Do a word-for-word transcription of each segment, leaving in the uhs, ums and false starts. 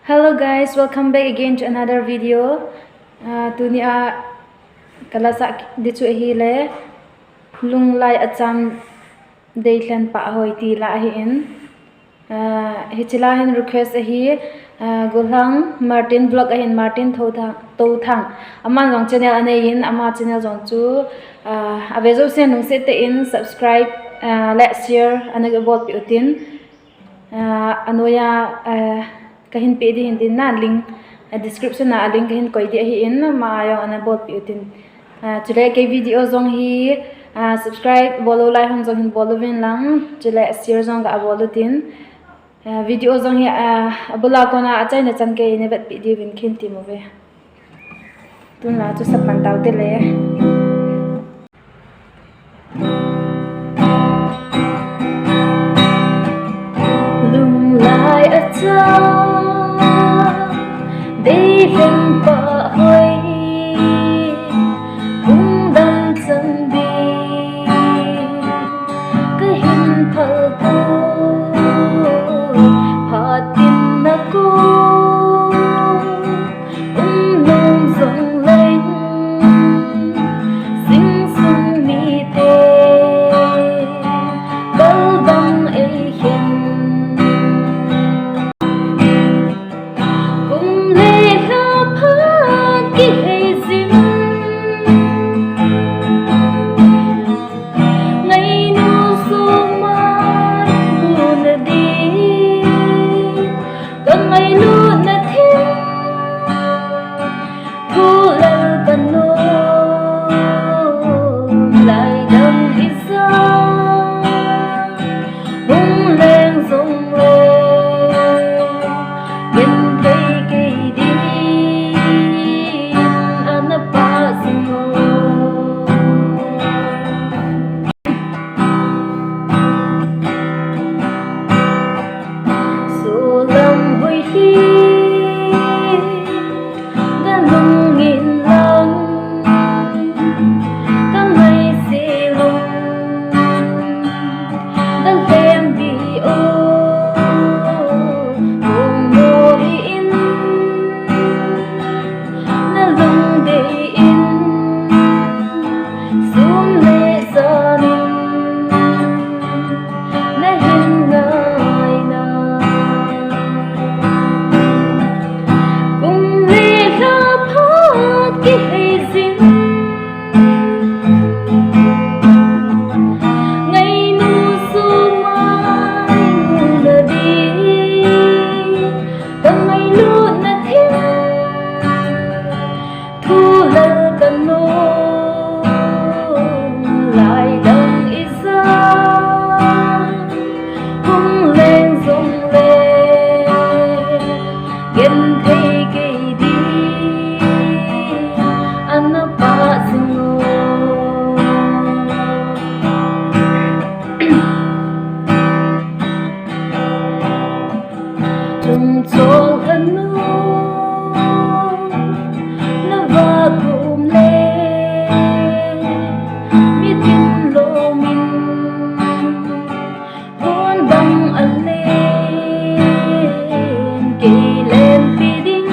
Hello guys, welcome back again to another video. Uh, tuni a kala sa di chu ahile, Lunglai Acham Deilhen Pahhoi ti la ahin. Uh, hiche la hin request ahi, uh, Gollhang Martin vlog ahin, Martin Touthang, Touthang. Aman jong channel anei in, ama channel jong chu, uh, ave jousen lungset tah in subscribe, uh, like, share, ana bolpeh utin. Uh, anoiya, uh, kahin pe di hin tin na link, uh, description a link kahin koi di ahin, ama a jong ana bolpeh utin. Uh, chule kei video jong hi, uh, subscribe bol lou lai hon jong hin bol uvin lang, chule share jong ga bol utin. Uh, video jong hi, uh, abul a kona achaina chan kei na vetpeh diuvin kahin tem uve. Tun la chu sa pan tau te le. Lunglai Acham Deilhen Pahhoi, lungdam chan ding kahin phal poi, phat in na kou um nom jong leng, sing sung mite bal bang ei khen. Kum le lha phat kihei jin, ngainu sumai muna di, ka ngailutna thim thu lal ka nom, lai dang ijat hung leng jong le, genthei kei din ana pah jing o. Solam hoi hi ka lungin lang, ka ngaise lung ka lhem di o. Hung mo hi in, na lungdei in, sun le jan in na hin ngai na. Kum le lha phat kihei jin, ngainu sumai muna di, ka ngailutna thim thu lal ka nom, lai dang ijat hung leng jong le, genthei kei din ana pah jing o. Chungchang lhanu na va kum le, mitin lomin hon bang a len, kei lenpi ding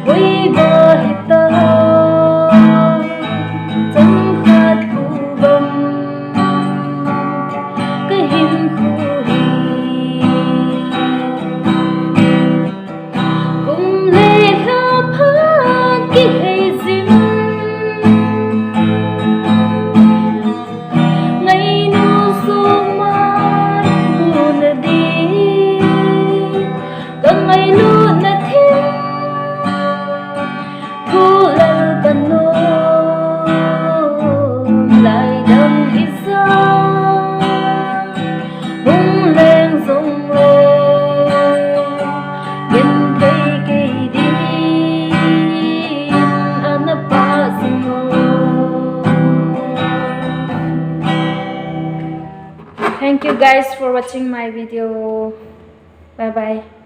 hoi ba hita, chang khat khu bang ka hinkho hi. Kum le lha phat kihei jin, ngainu sumai muna di, ka ngailutna thim thu lal ka nom, lai dang ijat hung leng jong le, genthei kei din ana pah jing o. Thank you guys for watching my video. Bye bye.